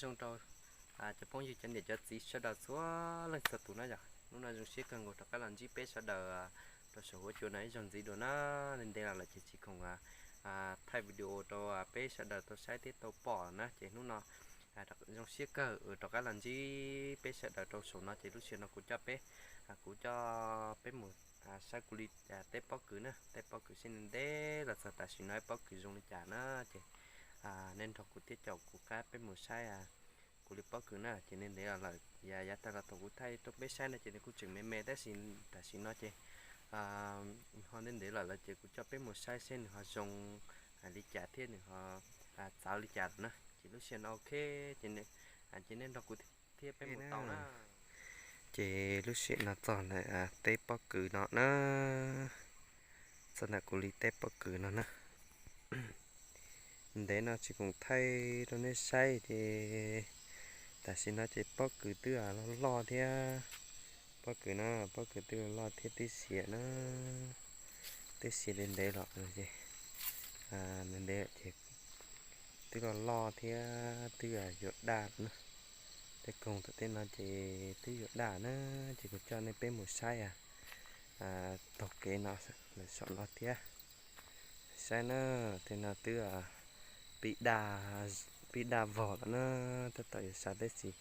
Zoo rau cov phooj ywg cov niam cov txiv sawv daws txhua leej txhua tus na yom. Hnub no zoo siab kawg nkaus rov qab los ntsib peb sawv daws rau saum huab cua no ib zaug ntxiv dua na. Ntev los lawm ces tsis khoom thaij video rau peb sawv daws tau saib thiab tau pom na, ces hnub no zoo siab kawg rov qab los ntsib peb sawv daws rau saum no, ces lub sij hawm no kuv coj peb, kuv coj peb mus saib kuv li tej pob kws na, tej pob kws seb ntev los txog tam sim no pob kws zoo li cas na, ces nej nrog kuv thiab caum kuv qab peb mus saib kuv li pob kws na. Ces ntev los lawm, yav tag los thaum kuv thaij rau peb saib no ces nws kuj tseem me me tab sis tam sim no ces ho ntev ntev los lawm ces kuv coj peb mus saib seb nws ho zoo li cas thiab nws ho txawv li cas lawm na. Ces lub sij hawm no ok, ces nej nrog kuv thiab peb mus tau na. Ces lub sij hawm no txog ntawm tej pob kws no na, txog ntawm kuv li tej pob kws no na. Ntev no tsis khoom thaij rau nej saib ces tam sim no ces pob kws twb loj loj thiab. Pob kws no, pob kws twb loj loj thiab twb xiav na, twb xiav ntev ntev los ces ntev ntev ces twb loj loj thiab twb yuav daj na. Tej koog tom tej no ces twb yuav daj na, ces kuv coj nej peb mus saib taug kev no lawm saum no thiab. Saib na, tej no twb pib daj, pib daj vog lawm na, tab tom yuav xav tab sis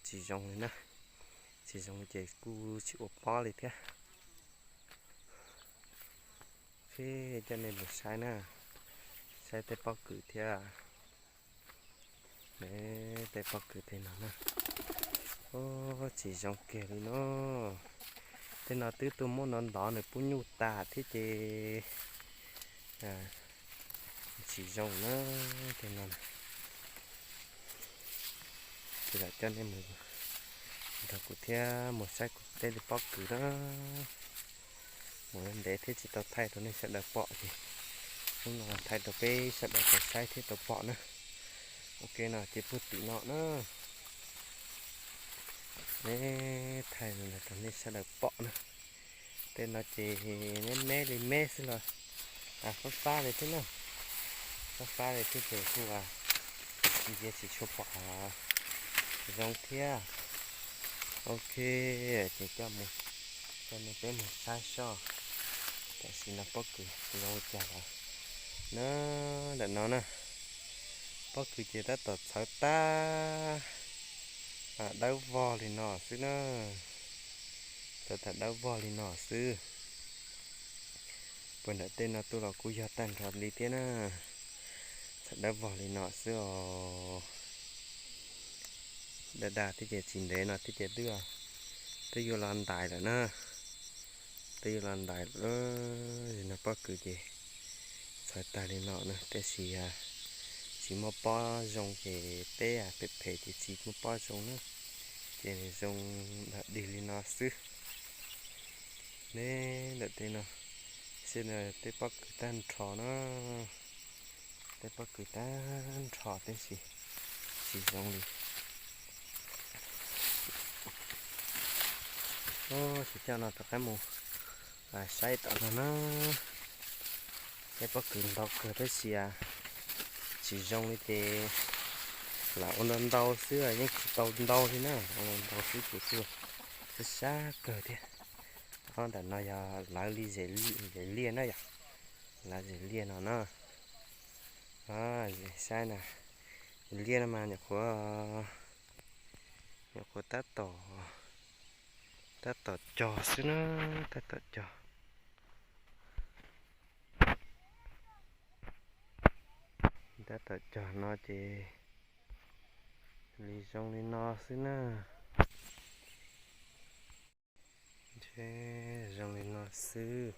tsis zoo li na, tsis zoo li ces kuj tsis ua pob li thiab. Coj nej mus saib na, saib tej pob kws thiab. Tej pob kws tej no na, tsis zoo kiag li no. Tej no twb tuaj muab ntov ntov nws pub nyuj tas thiab ces tsis zoo na. Tej no ces lam coj nej mus nrog kuv thiab mus saib kuv tej li pob kws na. Mus ntev thiab tsis tau thaij rau nej sawv daws pom ces hnub no thaij rau peb sawv daws tau saib thiab tau pom na. Ok no ces puag tim no na, thaij rau nej sawv daws pom na. Tej no ces me me li me xwb los fab fab li thiab na, fab fab li thiab ces kuj ntsia tsis tshua pom zoo thiab. Ok, ces coj mus, coj nej peb mus saib soj tam sim no pob kws zoo li cas lawm na. Ntawm no na, pob kws ces tab tom txhawv tag, dawb vog li no xwb na, txhawv tag dawb vog li no xwb. Puag nram tej no tuaj los kuj yog tag nrho li thiab na, txhawv dawb vog li no xwb os. Daj daj thiab ces tsis ntev no thiab ces twb yuav los ntais lawm na, twb yuav los ntais lawm. Zaum no pob kws ces txhawv tag li no na, tab sis tsis muaj pob zoo ces peb phem phem ces tsis muaj pob zoo na, ces zoo dig li no xwb. Ne, ntawm tej no, tej pob kws tag nrho na, tej pob kws tag nrho tab sis tsis zoo li. Ces coj no rov qab mus saib tom no na. Tej pob kws ntau kawg tab sis tsis zoo li ces lam ua ntau ntau xwb yeej tsis tau ntau li na, ua ntau xwb ces kuj sab sab kawg thiab. Ob ntawm no yog lawv li zes liaj na yom, lawv zes liaj no na. Saib na, liaj no mas nyuam qhuav, nyuam qhuav tab tom, tab tom cog xwb na, tab tom cog. Tab tom cog no ces li zoo li no xwb na. Zoo li no xwb.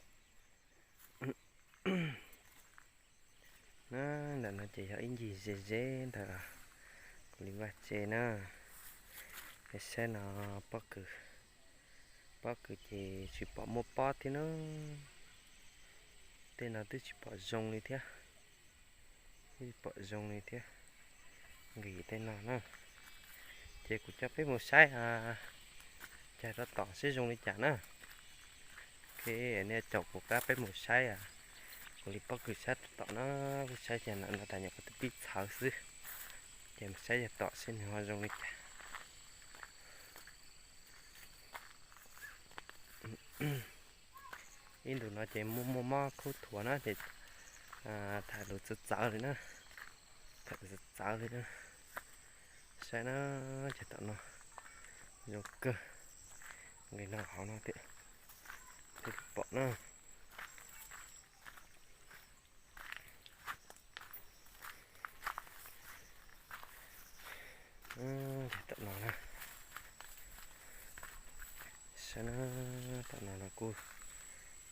Na, ntawm no ces yog ib ncig ze ze ntawm kuv li vaj tse na. Saib no, pob kws, pob kws ces tsis pom muaj pob thiab na. Tej no twb tsis pom zoo li thiab, twb tsis pom zoo li thiab. Nqis tej no na, ces kuv coj peb mus saib cag rau tom seb zoo li cas na. Ok, nej caum kuv qab peb mus saib kuv li pob kws sab rau tom na, saib cag no no tas nyuam qhuav twb pib txhawv xwb. Ok, Saib yog tom seb nws ho zoo li cas. Ib ntus no ces muaj muaj mob khaub thuas na ces tham lus txawv txawv li na, tham lus txawv txawv li na. Saib na, ces tom no zoo kawg, nqis no hauv no thiaj pom na. Tom no na, saib na, tom no los kuj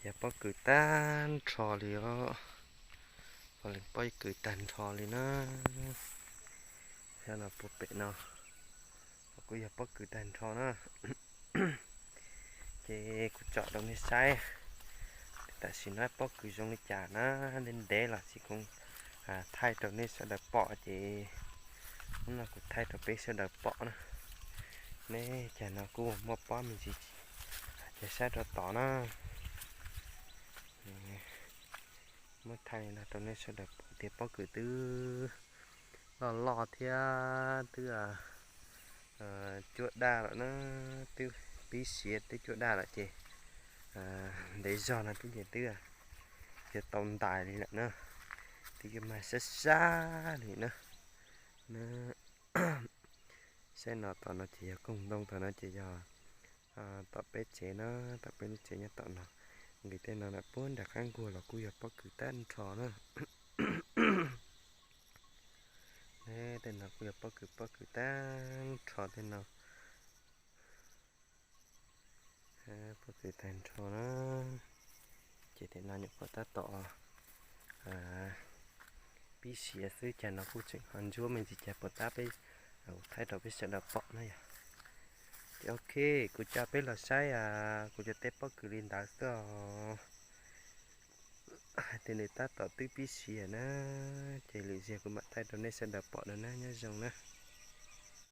yog pob kws tag nrho li os, pov leej pob kws tag nrho li na. Saib no puag pem no los kuj yog pob kws tag nrho na. Ces kuv tsom rau nej saib, tam sim no pob kws zoo li cas na, ntev ntev los tsis kuv thaij rau nej sawv daws pom ces hnub no kuv thaij rau peb sawv daws pom na. Nej cas no kuj muaj pob me ntsis, ces saib rau tod na. Muab thaij no rau nej sawv daws pom tias pob kws twb loj loj thiab twb cuab daj lawm na, twb pib siav twb cuab daj lawm ces ntev zog no twb ces twb yuav tau ntais li lawm na, twb yuav mag sab sab li na. Saib no tom no ces yog koog ntoo, tom no ces yog tom peb tsev na, tom peb lub tsev nyob tom no. Nqis tej no lawm puag nram qab nkuaj los kuj yog pob kws tag nrho na. Tej no kuj yog pob kws, pob kws tag nrho tej no. Pob kws tag nrho na. Ces tej no nyuam qhuav tab tom pib siav xwb, cas no kuj tseem ho ntsuab me ntsis, cas puas tab peb, kuv thaij rau peb sawv daws pom na yom. Ces ok, kuv coj peb los saib kuv cov tej pob kws li ntawd xwb os. Hais tias nws tab tom twb pib siav na, ces lwm zaug kuv mam thaij rau nej sawv daws pom dua na, nyob zoo na.